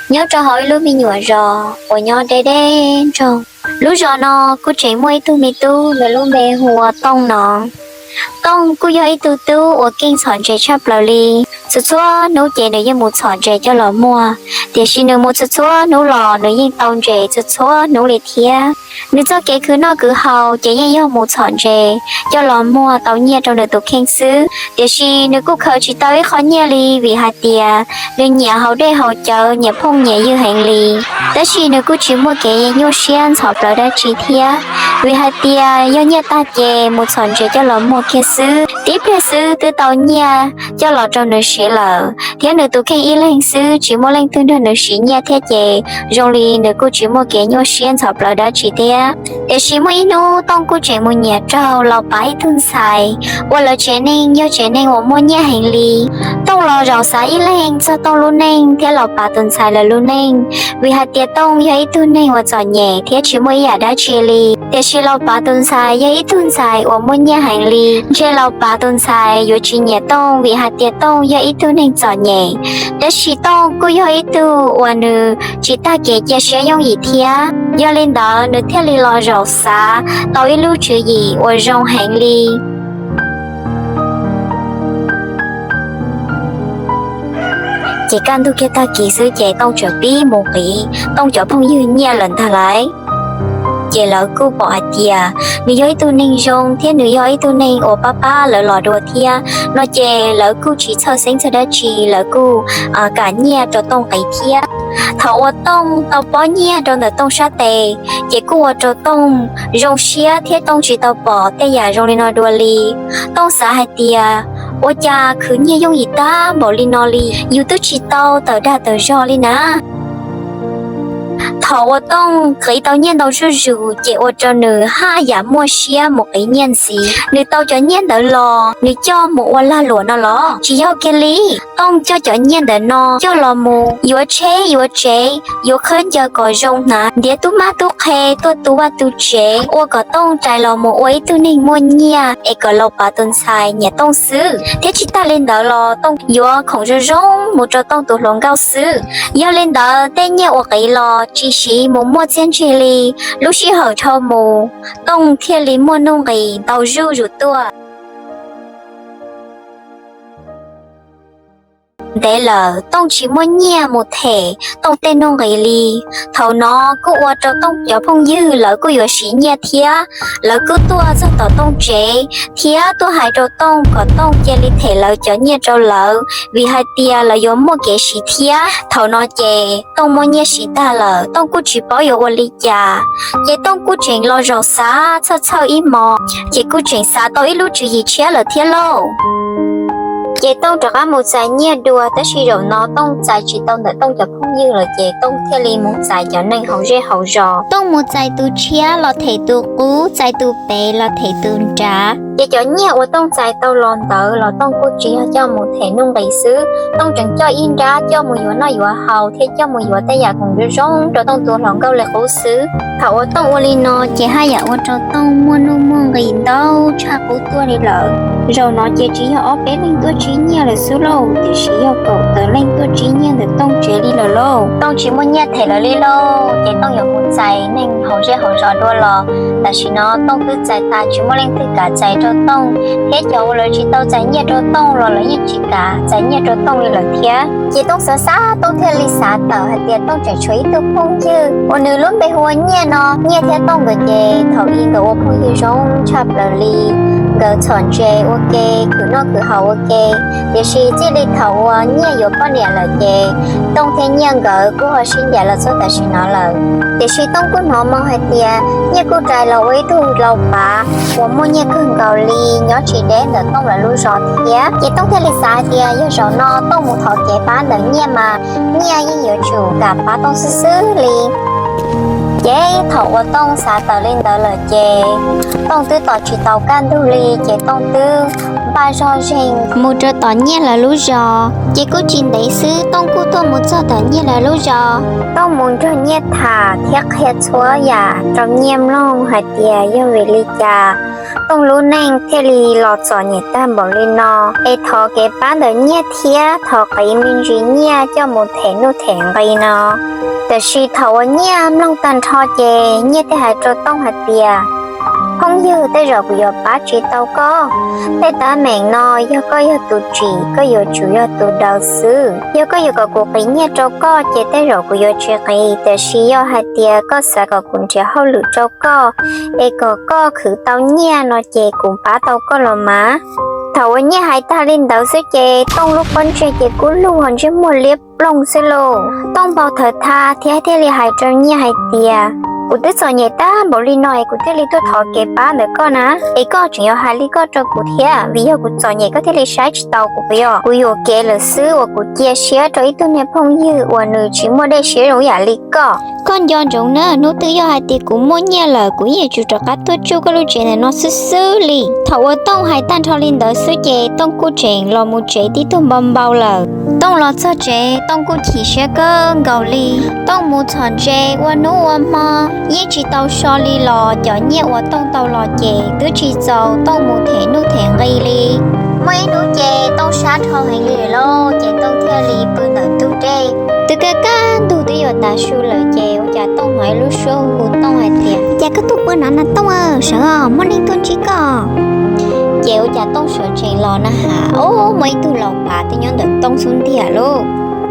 Nyob rau hauv ib lub me nyuam zos uas nyob deb deb nroog. Lub zos no kuj tseem muaj ib tug me tub, nws lub npe hu ua Tooj no. Tooj kuj yog ib tug tub uas keej txhom ntses tshaj plaws li. Txhua txhua hnub ces nws yeej mus txhom ntses coj los muag, tiam sis nws mus txhua txhua hnub los nws yeej tau ntses txhua txhua hnub li thiab. Nws txoj kev khwv noj khwv haus ces yeej yog mus txhom ntses coj los muag tau nyiaj rau nws tus kheej xwb, tiam sis nws kuj khaws tsis tau ib qho nyiaj li, vim hais tias nws nyiam haus dej haus cawv, nyiam phooj nyiam ywg heev li. Tab sis nws kuj tsis muaj kev nyuaj siab ntxhov plawv dab tsi thiab, vim hais tias yog nyiaj tag ces mus txhom ntses coj los muag kiag xwb, tib pliag xwb twb tau nyiaj coj los rau nws siv lawm, thiab nws tus kheej ib leeg xwb tsis muaj leej twg nrog nws siv nyiaj thiab ces zoo li nws kuj tsis muaj kev nyuaj siab ntxhov plawv dab tsi thiab. Tiam sis muaj ib hnub Tooj kuj tseem mus nyiam raug Laus Pav ib tug ntxhais uas lawv tsev neeg yog tsev neeg uas muaj nyiaj heev li. Tooj los zaum xav ib leeg txog Tooj lub neej thiab Laus Pav tus ntxhais lawv lub neej, vim hais tias Tooj yog ib tug neeg uas txom nyem thiab tsis muaj ib yam dab tsi li, tiam sis Laus Pav tus ntxhais yog ib tug ntxhais uas muaj nyiaj heev li. Ntshe Laus Pav tus ntxhais yuav tsis nyiam Tooj vim hais tias Tooj yog ib tug neeg txom nyem, tab sis Tooj kuj yog ib tug uas nws tsis tag kev cia siab yooj yim thiab. Yog li ntawd nws thiaj li los zaum xav tau ib lub tswv yim uas zoo heev li. Ces kaj ntug kiag tag kis xwb ces Tooj txawm pib mus nqis Tooj cov phooj ywg nyiaj lawm ntag lauj. Ces lawv kuj pom hais tias nws yog ib tug neeg zoo thiab nws yog ib tug neeg uas pab pab lawv los dua thiab no ces lawv kuj tsis txhawj xeeb txhawj dab tsi, lawv kuj kam nyiaj rau Tooj nqis thiab. Thaum uas Tooj tau pob nyiaj rau ntawm Tooj sab tes, ces kuj ua rau Tooj zoo siab thiab Tooj tsis tau pom tej yam zoo li no dua li. Tooj xav hais tias, ua cas khwv nyiaj yooj yim tag npaum li no li, yus twb tsis tau tawm dag tawm zog li na. Thaum uas Tooj qiv tau nyiaj ntau zuj zus ces ua rau nws haj yam muaj siab mus qiv nyiaj ntxiv. Nws tau cov nyiaj ntawd los nws coj mus ua lag luam no los tsis yog kiag li. Tooj coj cov nyiaj ntawm no coj los mus yuav tsheb yuav tsev, yuav khaub ncaws kom zoo hnav, ntiav tub mab tub qhe tuaj tu vaj tu tsev, ua kom Tooj rais los mus ua ib tug neeg muaj nyiaj es kom Laus Pav tus ntxhais nyiam Tooj xwb. Thiab tsis tag li ntawd los Tooj yuav khoom zoo zoo mus rau Tooj tus hluas nkauj xwb. Yog li ntawd tej nyiaj uas qiv los tsis siv mus muaj txiaj ntsig li. Lub sij hawm dhau mus, Tooj thiaj li muaj nuj nqis ntau zuj zus tuaj. Ntev lawm Tooj tsis muaj nyiaj mus them Tooj tej nuj nqis li. Thaum no kuj ua rau Tooj cov phooj ywg lawv kuj yuav siv nyiaj thiab, lawv kuj tuaj txog tom Tooj tsev thiab tuaj hais rau Tooj kom Tooj cia li them lawv cov nyiaj rau lawv, vim hais tias lawv yuav muaj kev siv thiab. Thaum no ces Tooj muaj nyiaj siv tag lawm, Tooj kuj tsis paub yuav ua li cas, ces Tooj kuj tseem los zaum xav txhawj txhawj ib hmos, ces kuj tseem xav tau ib lub tswv yim tshiab lawm thiab lauj. Ces Tooj rov qab mus txais nyiaj dua, tab sis zaum no Tooj txais tsis tau ntawm Tooj cov phooj ywg lawm, ces Tooj thiaj li mus txais cov neeg hauv zej hauv zos. Tooj mus txais tus tshiab los them tus qub, txais tus pem los them tus nrad. Ces cov nyiaj uas Tooj txais tau los ntawd los Tooj kuj tsis yog coj mus them nuj nqis xwb, Tooj tseem coj ib nrab coj mus yuav noj yuav haus thiab coj mus yuav tej yam khoom zoo zoo rau Tooj tus hluas nkauj li qub xwb. Thaum uas Tooj ua li no ces haj yam ua rau Tooj muaj nuj muaj nqis ntau tshaj qub tuaj li lawm. Zaum no ces tsis yog ob peb leeg tuaj tsib nyiaj lawm xwb lauj, tiam sis yog kaum tawm leej tuaj tsib nyiaj ntawm Tooj tsev li lawm lauj. Tooj tsis muaj nyiaj them lawv li lauj, ces Tooj yuav mus txais neeg hauv zej hauv zos dua los tam sim no Tooj twb txais tas tsis muaj leej twg kam txais rau Tooj, thiab cov uas lawv tsis tau txais nyiaj rau Tooj los lawv yeej tsis kam txais nyiaj rau Tooj li lawm thiab. Ces Tooj xav xav Tooj thiaj li xav tawm hais tias Tooj tseem tshuav ib tug phooj ywg uas nws lub npe hu ua Nyiaj no. Nyiaj thiab Tooj nkawd ces thaum ub nkawd ua phooj ywg zoo tshaj plaws li. Nkawd txhom ntses ua ke, khwv noj khwv haus ua ke, tiam sis txij li thaum uas Nyiaj yuav poj niam lawm ces Tooj thiab Nyiaj nkawd kuj ho sib ncaim los txog tam sim no lawm. Tiam sis Tooj kuj hnov moo hais tias Nyiaj kuj rais los ua ib tug Laus Pav uas muaj nyiaj kawg nkaus li, nyob tsis deb ntawm Tooj lawv lub zos thiab. Ces Tooj thiaj li xav hais tias yog zaum no Tooj mus thov kev pab ntawm Nyiaj mas Nyiaj yeej yuav tsum kam pab Tooj xwb xwb li. Ces thaum uas Tooj xav tawm li ntawd lawm ces Tooj twb tos tsis tau kaj ntug li ces Tooj twb npaj zog zeeg mus rau tom Nyiaj lawv lub zos. Ces kuj tsis ntev xwb Tooj kuj tuaj mus txog tom Nyiaj lawv lub zos. Tooj mus nrog Nyiaj tham thiab qhia txhua yam rau Nyiaj mloog hais tias yog vim li cas Tooj lub neej thiaj li los txom nyem tag npaum li no, es thov kev pab ntawm Nyiaj thiab thov qiv me ntsis Nyiaj coj mus them nuj them nqi no. Tiam sis thaum uas Nyiaj mloog tag nrho ces Nyiaj thiaj hais rau Tooj hais tias, phooj ywg, tej zaum kuv yuav pab tsis tau koj. Tej teeb meem no yog koj yog tus tsim, koj yuav tsum yog tus daws xwb. Yog koj yuav kom kuv qiv nyiaj rau koj ces tej zaum kuv yuav tsis qiv, tiam sis yog hais tias koj xav kom kuv nrhiav hauj lwm rau koj es kom koj khwv tau nyiaj no ces kuv pab tau koj los mas. Thaum uas Nyiaj hais tag li ntawd xwb ces Tooj lub pob ntseg ces kub lug ho ntsej muag liab ploog xwb lauj. Tooj npau thawv thab thiab thiaj li hais rau Nyiaj hais tias, kuv twb txom nyem tag npaum li no es kuv thiaj li tuaj thov kev pab ntawm koj na, es koj tseem yuav hais li koj rau kuv thiab, vim yog kuv txom nyem koj thiaj li saib tsis taus kuv puas yog? Kuv yuam kev lawm xwb uas kuv cia siab rau ib tug niag phooj ywg uas nws tsis muaj dej siab zoo yam li koj. Koj nco ntsoov na, hnub twg yog hais tias kuv muaj nyiaj lawm kuv yeej yuav tsum rov qab tuaj tsuj koj lub tsev ntawm no xwb xwb li. Thaum uas Tooj hais tag nrho li ntawd xwb ces Tooj kuj tseem los mus tsev tib tug npau npau lawm. Tooj los txog tsev Tooj kuj chim siab kawg nkaus li. Tooj mus txhom ntses ua hnub ua hmo yeej tsis tau so li los cov nyiaj uas Tooj tau los ces twb tsis txaus Tooj mus them nuj them nqi li. Muaj ib hnub ces Tooj sab dhau heev li lauj, ces Tooj thiaj li pw ntawm ntug dej. Twb kaj kaj ntug twb yuav tav su lawm ces ua cas Tooj hnov ib lub suab hu Tooj hais tias, cas koj tuaj pw no na Tooj, sawv os, muaj neeg tuaj ntsib koj. Ces ua cas Tooj sawv tsees los na has, o, muaj ib tug laus pav twb nyob ntawm Tooj xub ntiag lauj.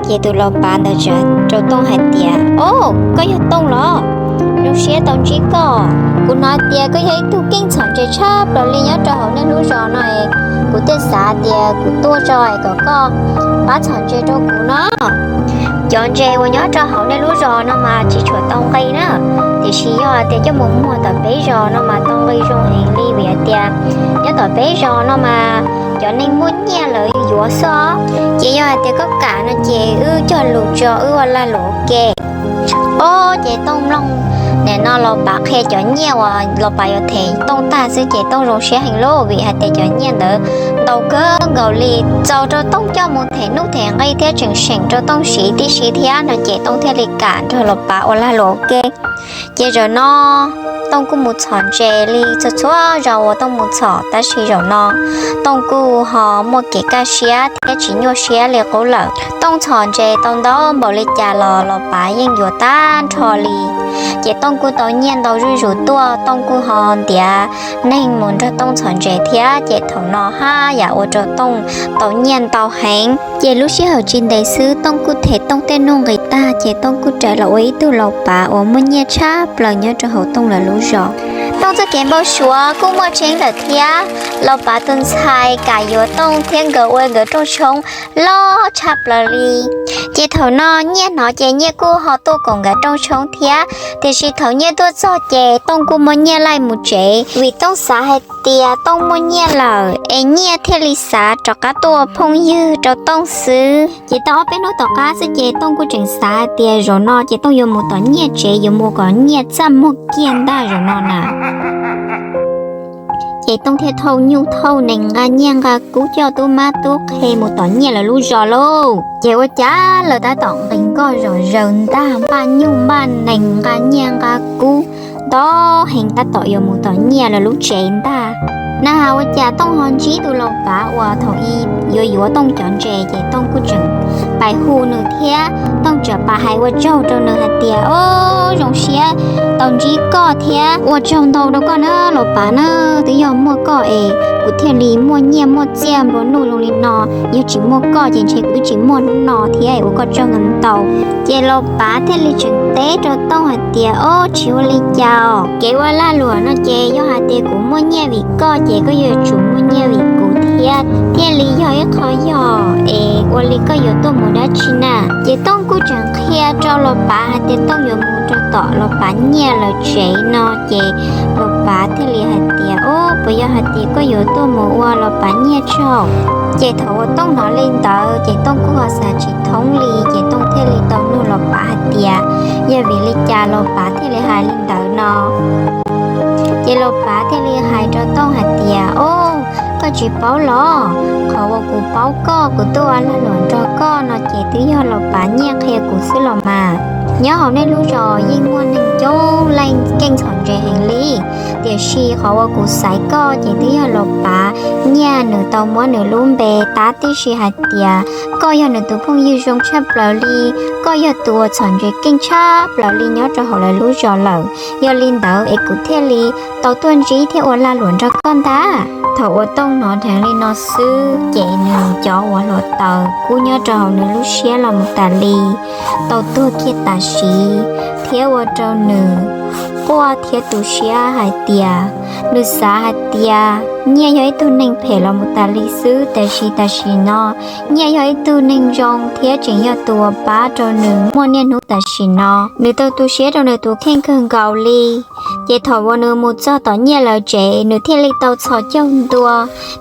Ces tus laus pav ntawd tsa rau Tooj hais tias, o, koj yog Tooj los? Zoo siab tau ntsib koj. Kuv hnov tias koj yog ib tug keej txhom ntses tshaj plaws li nyob rau hauv nej lub zos no es kuv thiaj xav tias kuv tuaj tso es kom koj pab txhom ntses rau kuv no. Cov ntses uas nyob rau hauv nej lub zos no mas tsis tshua tau nqi na, tiam sis yog hais tias coj mus muag tom peb zos no mas tau nqi zoo heev li vim hais tias nyob tom peb zos no mas cov neeg muaj nyiaj lawv yuav xwb. Ces yog hais tias koj kam no ces wb cog lus tso wb ua lag luam ua ke. O, ces Tooj mloog nim no laus pav qhia cov nyiaj uas laus pav yuav them Tooj tag xwb ces Tooj zoo siab heev lauj vim hais tias cov nyiaj ntawd ntau kawg nkaus li, txaus rau Tooj coj mus them nuj them nqi thiab tseem seem rau Tooj siv tib si thiab no ces Tooj thiaj li kam nrog laus pav ua lag luam ua ke. Ces zaum no Tooj kuj mus txhom ntses li txhua txhua zaus uas Tooj mus txhom, tab sis zaum no Tooj kuj ho muaj kev kaj siab thiab tsis nyuaj siab li qub lawm. Tooj txhom ntses tau ntau npaum li cas los laus pav yeej yuav tag nrho li. Ces Tooj kuj tau nyiaj ntau zuj zus tuaj, Tooj kuj ho ntiav neeg mus nrog Tooj txhom ntses thiab, ces thaum no haj yam ua rau Tooj tau nyiaj ntau heev. Ces lub sij hawm tsis ntev xwb Tooj kuj them Tooj tej nuj nqis tag, ces Tooj kuj rais los ua ib tug laus pav uas muaj nyiaj tshaj plaws nyob rau hauv Tooj lawv lub zos. Tooj txoj kev npau suav kuj muaj tseeb lawm thiab, laus pav tus ntxhais kam yuav Tooj thiab nkawd ua nkawd rooj tshoob loj tshaj plaws li. Ces thaum no Nyiaj hnov ces Nyiaj kuj ho tuaj koom nkawd rooj tshoob thiab, tiam sis thaum Nyiaj tuaj txog ces Tooj kuj muab Nyiaj laij mus tsev, vim Tooj xav hais tias Tooj muaj nyiaj lawm es Nyiaj thiaj li xav rov qab tuaj ua phooj ywg rau Tooj xwb. Ces tau ob peb hnub tom qab xwb ces Tooj kuj tseem xav hais tias zaum no ces Tooj yuav mus tom Nyiaj tsev yuav mus kom Nyiaj txaj muag kiag ntag zaum no na. Ces Tooj thiaj thauj nyuj thauj nees nqa nyiaj nqa kub coj tub mab tub qhe mus tom Nyiaj lawv lub zos lauj. Ces ua cas lawv tab tom nqis nkoj zom zaws ntag, npaj nyuj npaj nees nqa nyiaj nqa kub ntau heev tab tom yuav mus tom Nyiaj lawv lub tsev ntag. Na has ua cas Tooj ho ntsib tus laus pav uas thaum i yuav yuav Tooj cov ntses, ces Tooj kuj tseem pais hu nws thiab Tooj tseem pais hais ua tsaug rau nws hais tias, o, zoo siab tau ntsib koj thiab ua tsaug ntau rau koj na laus pav na, twb yog muaj koj es kuv thiaj li muaj nyiaj muaj txiaj nplua nuj zoo li no, yog tsis muaj koj ces ntshe kuv twb tsis muaj hnub no thiab, ua koj tsaug ntau. Ces laus pav thiaj li tseem teb rau Tooj hais tias, o, tsis ua li cas os, kev ua lag luam no ces yog hais tias kuv muaj nyiaj vim koj ces koj yuav tsum muaj nyiaj vim kuv thiab, thiaj li yog ib qho yog es ua li koj yuav tuaj mus dab tsi na. Ces Tooj kuj tseem qhia rau laus pav hais tias Tooj yuav mus rau tom laus pav Nyiaj lawv tsev no, ces laus pav thiaj li hais tias, o, puas yog hais tias koj yuav tuaj mus ua laus pav Nyiaj tsaug? Ces thaum uas Tooj hnov li ntawd ces Tooj kuj ho xav tsis thoob li, ces Tooj thiaj li tau nug laus pav hais tias, Yog vim li cas Los Pav thiaj li hais li ntawd no? Ces Los Pav thiaj li hais rau Tooj hais tias, Au, koj tsis paub los? Qhov uas kuv paub koj, kuv tuaj ua lag luam nrog koj no ces twb yog Los Pav nyiaj qhia kuv xwb los mas. Nyob hauv nej lub zos yeej muaj neeg coob leej keej txhom ntse heev li, tiam sis qhov uas kuv xaiv koj ces twb yog Los Pav nyiaj nws tau muab nws lub npe tab tib si hais tias koj yog nws tus phooj ywg zoo tshaj plaws li, koj yog tus uas txhom ntse keej tshaj plaws li nyob rau hauv lawv lub zos lawm. Yog li ntawd es kuv thiaj li tau tuaj ntsib thiab ua lag luam nrog koj ntag. Thaum uas Tooj hnov dheev li no xwb ces nws cov uas hluav taws kub nyob rau hauv nws lub siab los mus tas li, tau tuag kiag tam sim, thiab ua rau nws quaj thiab tu siab hais tias nws xav hais tias Nyiaj yog ib tug neeg phem los mus tas li xwb, tiam sis tam sim no Nyiaj yog ib tug neeg zoo thiab tseem yog tus uas pab rau nws muaj niaj hnub tam sim no. Nws tau tu siab rau nws tus kheej kawg nkaus li. Ces thaum uas nws mus txog tom Nyiaj lawv tsev, nws thiaj li tau txhos caug ntua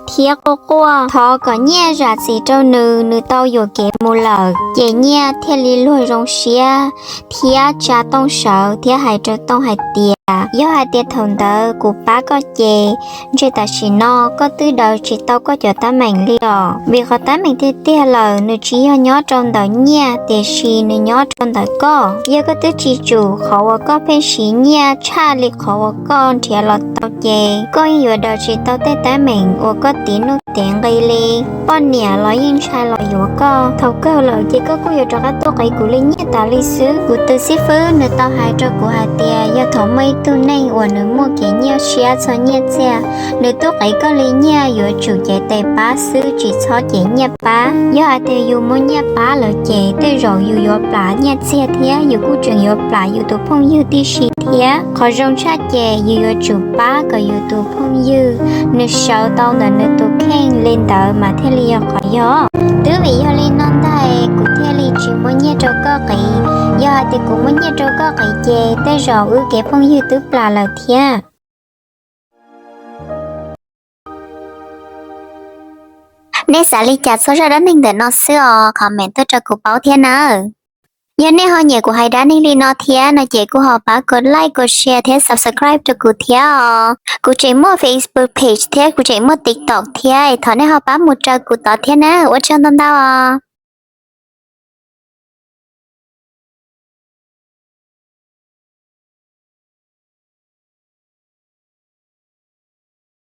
thiab quaj quaj thov kom Nyiaj zam txim rau nws, nws tau yuam kev mus lawm. Ces Nyiaj thiaj li luag zoo siab thiab tsa Tooj sawv thiab hais rau Tooj hais tias, Yog hais tias thaum ntawd kuv pab koj ces ntshe tam sim no koj twb daws tsis tau koj cov teeb meem li os. Vim qhov teeb meem tiag tiag lawm nws tsis yog nyob rau ntawm Nyiaj, tiam sis nws nyob rau ntawm koj. Yog koj twb tsis tsum qhov uas koj pheej siv Nyiaj tshaj li qhov uas koj nrhiav los tau ces koj yeej yuav daws tsis tau tej teeb meem uas koj tiv nuj tiv nqi li. Poj niam los yeej ntshai los yuav koj. Thaum kawg lawm ces koj kuj yuav rov qab tuaj qiv kuv li Nyiaj tas li xwb. Kuv tus xib fwb nws tau hais rau kuv hais tias yog thaum muaj ib tug neeg uas nws muaj kev nyuaj siab txog Nyiaj txiag, nws tuaj qiv koj li Nyiaj yuav tsum cev tes pab xwb, tsis txhob cev Nyiaj pab. Yog hais tias yus muab Nyiaj pab lawm ces tej zaum yus yuav plam Nyiaj txiag thiab yus kuj tseem yuav plam yus tus phooj ywg tib si thiab. Qhov zoo tshaj ces yus yuav tsum pab kom yus tus phooj ywg nws sawv tau ntawm nws tus kheej li ntawd mas thiaj li yog qhov yog. Twb vim yog li no ntag kuv thiaj li tsis muab Nyiaj rau koj qiv. Yog hais tias kuv muab Nyiaj rau koj qiv ces tej zaum wb kev phooj ywg twb plam lawm thiab. Nej xav li cas txog zaj dab neeg ntawm no xwb os, comment tuaj rau kuv paub thiab nawb. Yog nej ho nyiam kuv hais dab neeg li no thiab no ces kuj ho pab kov like, kov share thiab subscribe rau kuv thiab os. Kuv tseem muaj Facebook page thiab kuv tseem muaj TikTok thiab, thov nej ho pab mus raws kuv tod thiab na. Ua tsaug ntau ntau os.